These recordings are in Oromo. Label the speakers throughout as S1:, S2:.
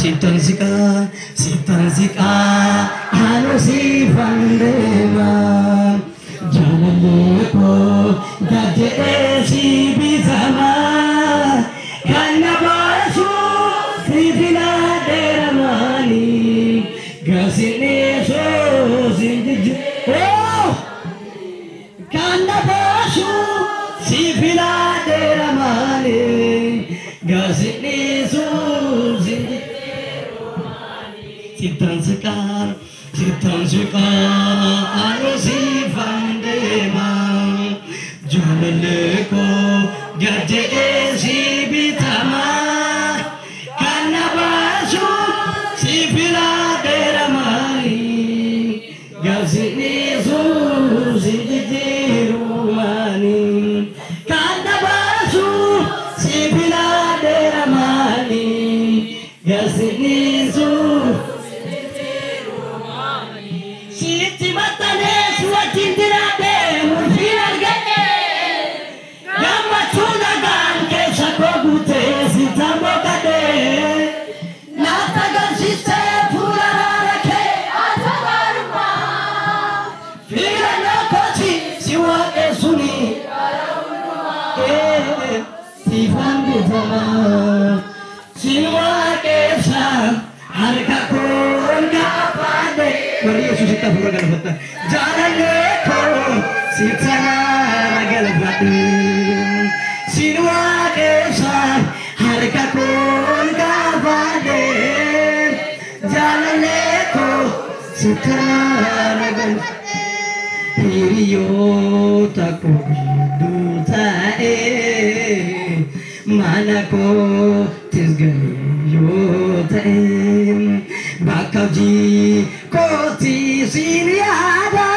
S1: Sittan siqaa, sittan siqaa, anu siifan deema. Jaalallee koo gad jedhee si bitama. Kan na baasu si filadheera maali? Gasinneesoo si jijjiiruu. Kan na baasu si filadheera maali? Gasinneesoo si jijjiiruu. Sittan siqaa, sittan siqaa, anu siifan deema. Jaalallee koo gad jedhee si bitama. Kan na baasu si filadheera maali? Gasinneesoo si jijjiiruu maali? Kan na baasu si filadheera maali? Gasinneesoo sitti maxxanee si wajjin jiraadhee murtiin argadhe. Gammachuu nagaan keessa koo guutee si tambooqadhe. Naaf agarsiistee fuula araara kee ati gaarummaa. Filannoo kooti si waaqessuuni. Siifan bitamaa si waaqessa harka koon gaafadhe. Warri Yesuusitti hafuura galfatan. Jaalallee koo si tanaara galfadhe. Sin waaqessa harka koon gaafadhe. Jaalallee koo si tanaara galfadhe. Hiriyoota koo gidduu taa'ee mana kootis galee yoo ta'e bakka hojii kooti siin yaada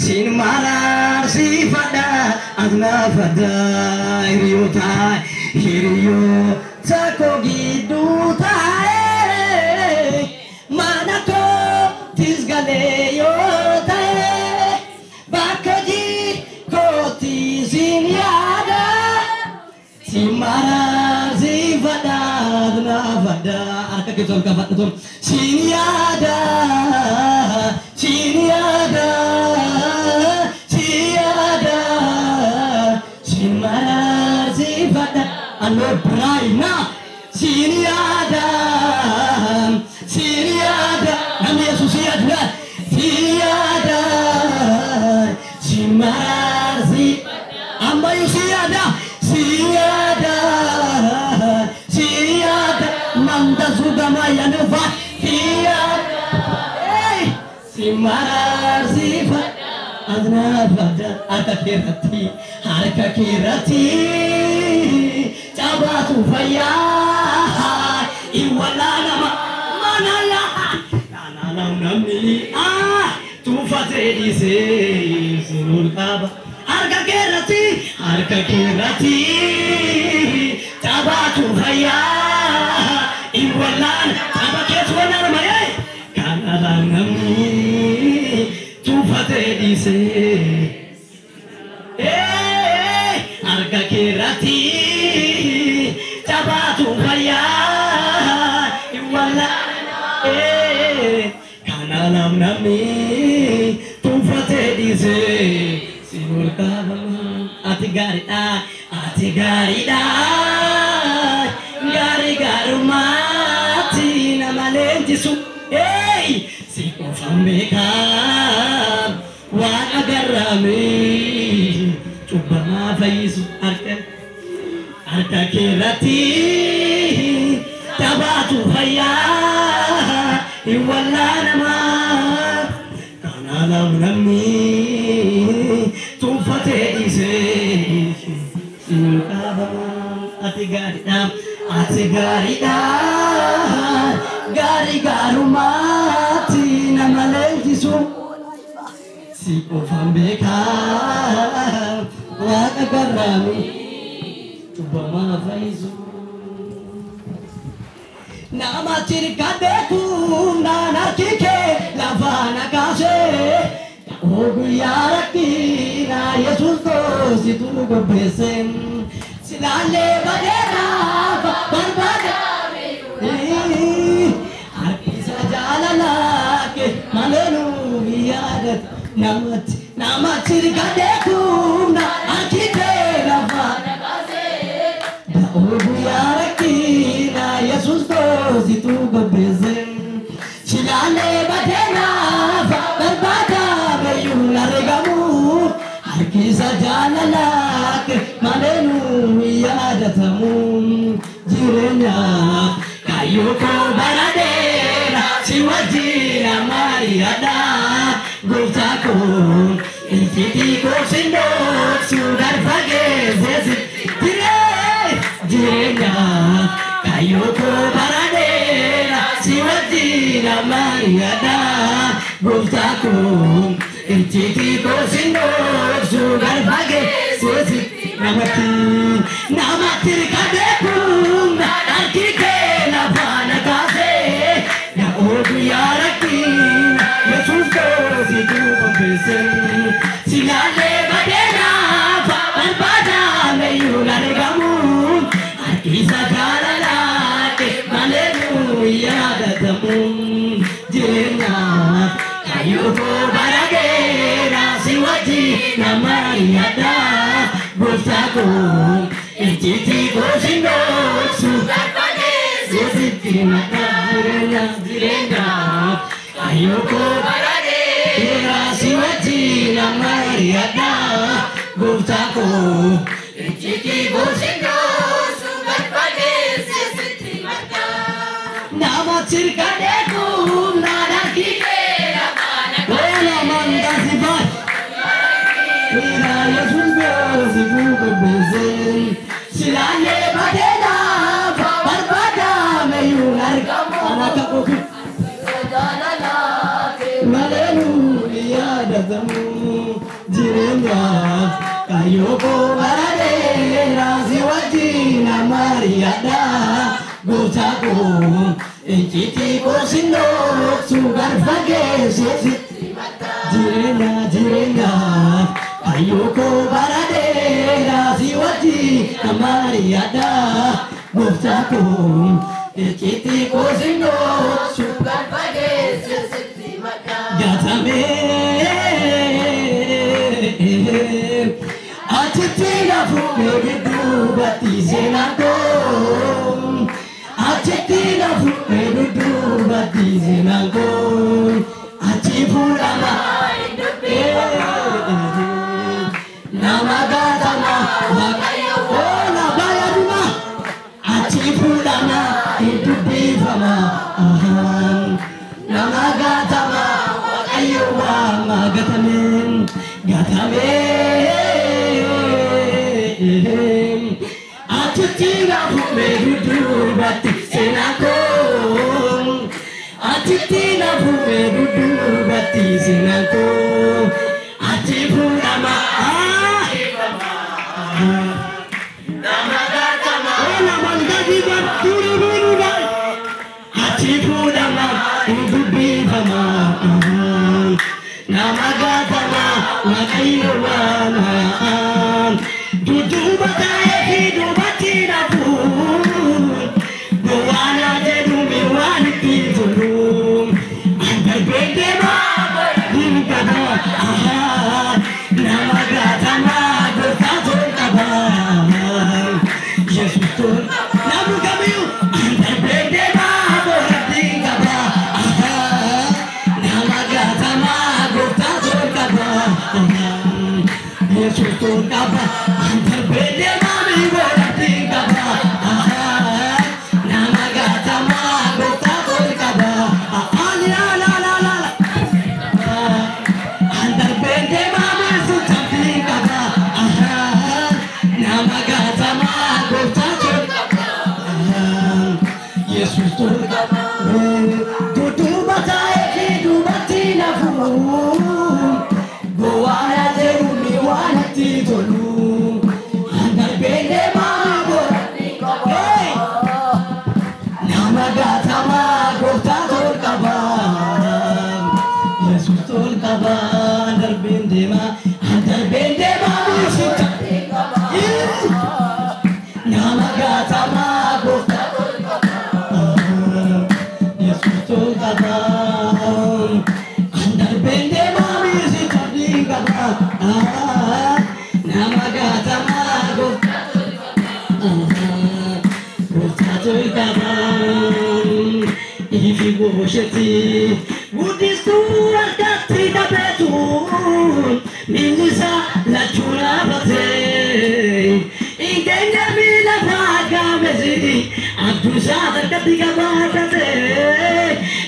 S1: siin maraarsiifadha asnaafadha. Hiriyoota koo gidduu taa'ee mana kootis galee yoo ta'e bakka hojii kooti siin yaada si maraarsiifadha asnaafadha. Harka keessa ol kaafadhu tol. Siin yaada, siin yaada, siin yaada, siin maraarsiifadha anoo biraayina. Siin yaada, siin yaada, namni Yesuus yaadu siin yaada, siin maraarsi ammayyuu siin yaada, siin yaada, siin yaada manda sugama yanufa siin yaada, siin maraarsiifadha asnaafadha. Harka keerratti, harka keerratti cabaatu fayyaa iwwalaalama manala naanalam namni tuufatee dhiisee sin ol qaba. Harka keerratti, harka keerratti cabaatu fayyaa iwwalaan caba keessa wallaalama kanalam namni tuufatee dhiisee harka keerratti cabaatu fayyaa iwwalaalama kanalam namni tuufatee dhiisee sin ol qabama. Ati gaariidha, ati gaariidha, gaarii gaarummaatti nama leenjisu. Si qofaan beekaa waan agarrame cubbamaa fayyisu. Harka keerratti taphaatu fayyaa hin wallaanama. Kanaaf namni tuunfatee dhiisee sin qabama. Ati gaariidha, ati gaariidha, gaarii gaarummaatti nama leenjisu. Si qofaan beekaa waaqa garraamii cubbamaa fayyisu. Nama tirkadhe naan harki kee lafa na kaasee guyyaa rakkina Yesuus koositu nu qopheesse. Silaalee badeeraaf barbaadame Namatti namatti kadeekumna harkitee lafaana kaasee da'oo guyyaa rakkina Yesuus koositu qopheesse. Shilaalee badeenaaf barbaadame iyyuu argamu harkisa jaalalaak malee nu yaadatamu jireenyaaf kaayyoo koo bara dheeraa si wajjin amariyaadha gooftaa koo icciitii koo si dhoksu garfageesse jireenyaaf kaayyoo koo bara dheeraa si wajjin amariyaadha gooftaa koo icciitii koo si dhoksu garfageesse namatti namatti kadeekumna harki kee lafaana kaasee da'oo guyyaa rakkina Yesuus koositu qopheesse. Silaalee badeenaaf barbaadame iyyuu argamu harkisa jaalalaake malee nu yaadatamu jireenyaaf kaayyoo koo bara dheeraa si wajjin amariyaadha gooftaa koo icciitii koo si dhoksu sitti maqaa jireenyaaf jireenyaaf kaayyoo koo bara dheeraa si wajjin amariyaadha gooftaa koo icciitii koo si dhoksu namatti kadeekumna harki kee lafaana kaasee Yesuus koositu qopheesse. Silaalee badeenaaf barbaadame iyyuu argamu akka kofi malee nu yaadatamu jireenyaaf kaayyoo koo bara dheeraa si wajjin amariyaadha gooftaa koo icciitii koo si dhoksu garfageesse jireenya jireenyaaf kaayyoo koo bara dheeraa si wajjin amariyaadha gooftaa koo icciitii koo si dhoksu gatamee achitti nafuudhee dudduubatti seenaan koo achitti nafuudhee dudduubatti seenaan koo achi fuudhama nama gaatama waaqayyo baay'aduma achi fuudhama hin dubbifama nama gaatama waaqayyo waama gatameen gatamee achitti nafuudhee dudduubatti seenaan koo achitti nafuudhee dudduubatti seenaan koo achi fuudhama nama gaatama achi fuudhama hin dubbifama nama gaatama waaqayyo waama dudduuba taa'ee fi duubatti nafuun gowwaana jedhume waan itti tolu darbee deemaa hin qaba nama gaatama gooftaa tol qaba Yesuus tol namni kamiyyuu darbee deemaa boratti qaba nama gaatama gooftaa tol qaba Yesuus tol qaba darbee deemaa boratti qaba nama gaatama gooftaa tol qaba la la la la darbee deemaa suuta qaba nama gaatama gooftaa tol qaba Yesuus tol qaba dudduuba taa'ee fi duubatti nafuun gowwaana jedhuun waan itti tolu darbee deemaa boratti qaba nama gaatama gooftaa tol qaba Yesuus tol qaba darbeen deemaa darbeen deemaa suuta nama gaatama gooftaa tol qaba Yesuus tol qaba darbeen deemaa suuta isaa harkatti qabaatate.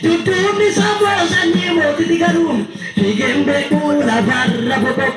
S1: Dudduubni sammuu sanyii mootitti garuu fiigeen beekuu lafarra boqoqu.